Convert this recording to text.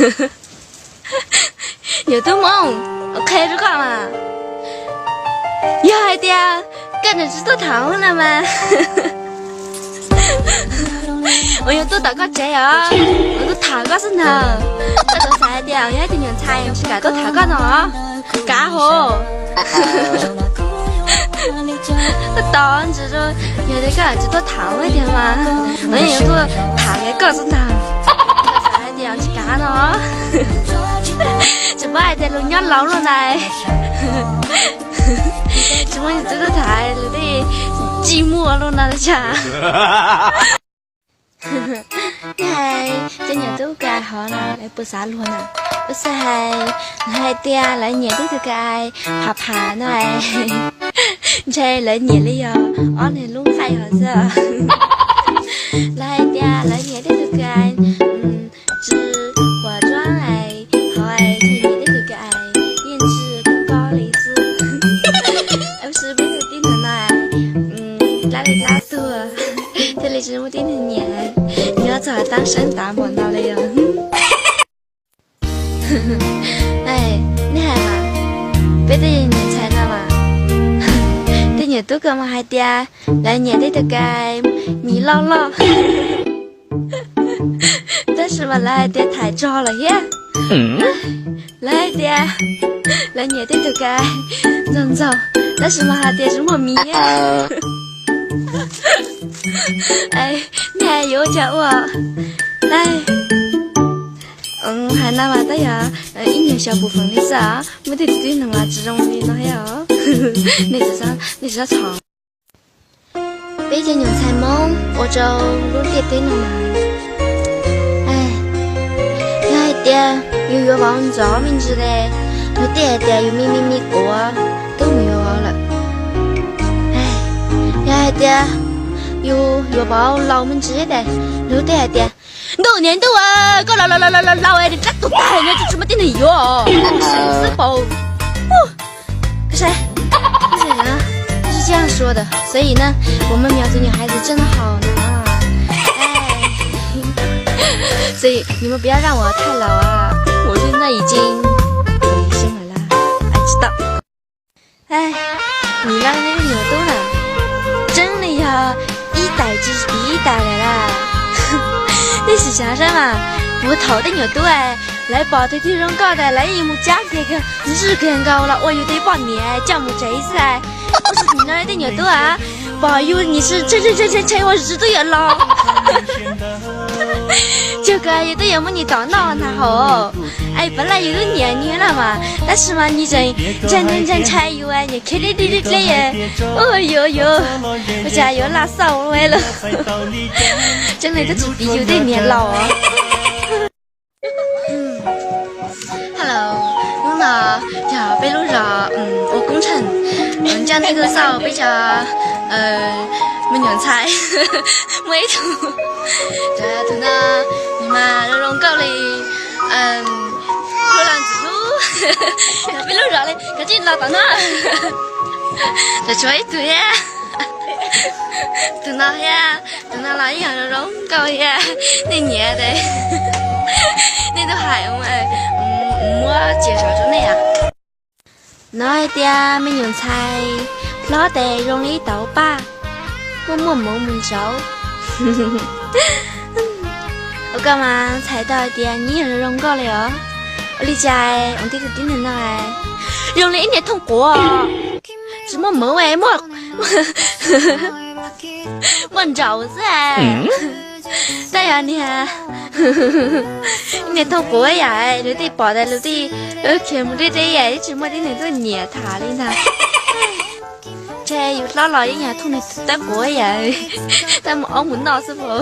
Nyuam tub Hmoob, qhia rau koj mas, yog hais tias koj nws tsis tuaj tham no mas, uas yog tuaj tom koj tsev os, uas tuaj tham koj xwb ntag. Koj txawm xav hais tias yog ib tug nyuam ntxhais tsis kam tuaj tham koj no, kav hauv. Koj tos ntsis, yog tias koj tsis tuaj tham tiag mas, uas yog tuaj tham koj xwb ntag. Koj xav hais tias tsis kav no, tsis paub hais tias luag nyob laus luaj na, tsis muaj tus tuaj tham luag tej tsis muaj luaj no li cas. Hais cov nyuam tub ka hov na, lawv puas xav luag na? Ua xav hais, hais tias lawv nyiam tej tug ka pham pham no, ntshe lawv nyiam li yog ob niag lub nqaij hov xwb. Lawv hais tias lawv nyiam tej tug ka tsis huam tsuab hais, hov nyiam tej tug ka yeej tsis kub koj li xwb. Tab sis peb tug tib neeg no dab li dab tuag, thiaj li tsis muaj tib neeg nyiam, nyob txog taab seeb tav npaum no li os. Nej hais mas, peb tej nyuam ntxhais no mas, tej nyuam tub kawg mas hais tias lawv nyiam tej tug ka mis loj loj, tab sis mas lawv hais tias thaiv tsog lawm thiab. Lawv hais tias lawv nyiam tej tug ka ntxaug ntxaug, tab sis mas hais tias tsis muaj mis. Nej yuav ua cas ua? Hais no mas tab yog ib nyuag xyaw pus feem li xwb os, muaj tej tib neeg mas tsis zoo li no thiab os. Nej tsis txhob txhawj. Peb cov nyuam ntxhais Hmoob ua rau lub ntiaj teb no mas, yog hais tias yus yuav vauv ntxov me ntsis ces luag tej hais tias yus me me me quav twb mus yuav vauv lawm. Yog hais tias yus yuav vauv laus me ntsis ces luag tej hais tias, ntuj niam ntuj, koj laus laus laus laus es rab tus tag no tsis muaj tib neeg yuav, xwb paus. 是这样说的，所以呢，我们苗族女孩子真的好难啊。哎，所以你们不要让我太老啊，我现在已经有一身了啦，还知道。哎，你们那个牛肚呢，真的呀，一代就是第一代了啦。那是啥啥嘛，我头的牛肚哎， Lawv pom tus twg zoo nkauj tas lawv yeej mus cab kiag, ntswj kiag nkaus los ua yus tej poj niam coj mus tsev xwb. Ua tsis tsim nyog tej nyuam tub a, pom yus nim ntshai ntshai ntshai ntshai ua tsis tub yuav los. Tsuas kawg yus twb yuav muab nim tom noj ntag hauv. Es puav leej yus twb nyiam nws na mas, tab sis mas nws tseem ntshai ntshai ntshai yus, nyiam khiav deb deb deb deb. Ua yuav yuav, ua cas yuav laj xauj ua lawm. Tseeb li twb tsis piv yus tej niam laus. Hello, hnub no yog peb lub zos ua koob tsheej, nco ntej tuaj xauj peb cov me nyuam ntxhais. Muaj ib tug, tus no nws mas zoo zoo nkauj li hlub los ntxim hlub, yog peb lub zos li, kav tsij los tom no. Tam tshuav ib tug thiab, tus no thiab, tus no los ib yam zoo zoo nkauj thiab. Nej nyiam ces nej tuaj hais, muab cia zov rau nej. Hnov hais tias me nyuam ntxhais hlob ces zoo li ib tauv paj, muaj muaj moov mus ntsauv. Ua koj mas ntxhais tau hais tias nyiam zoo zoo nkauj li os. Ua li cas ua tib tug tib neeg no zoo li ib niag thooj quav, tsis muaj moov, muaj nraum xwb. Tab yog niag, niag thooj quav yam luag tej pom tas luag tej khiav mus deb deb, tsis muaj tib neeg tuaj nyiam tham li ntag. Ntshe yus hlob los yeej yog thooj niag tab quav yam, tab mus aub mus noj xwb pom.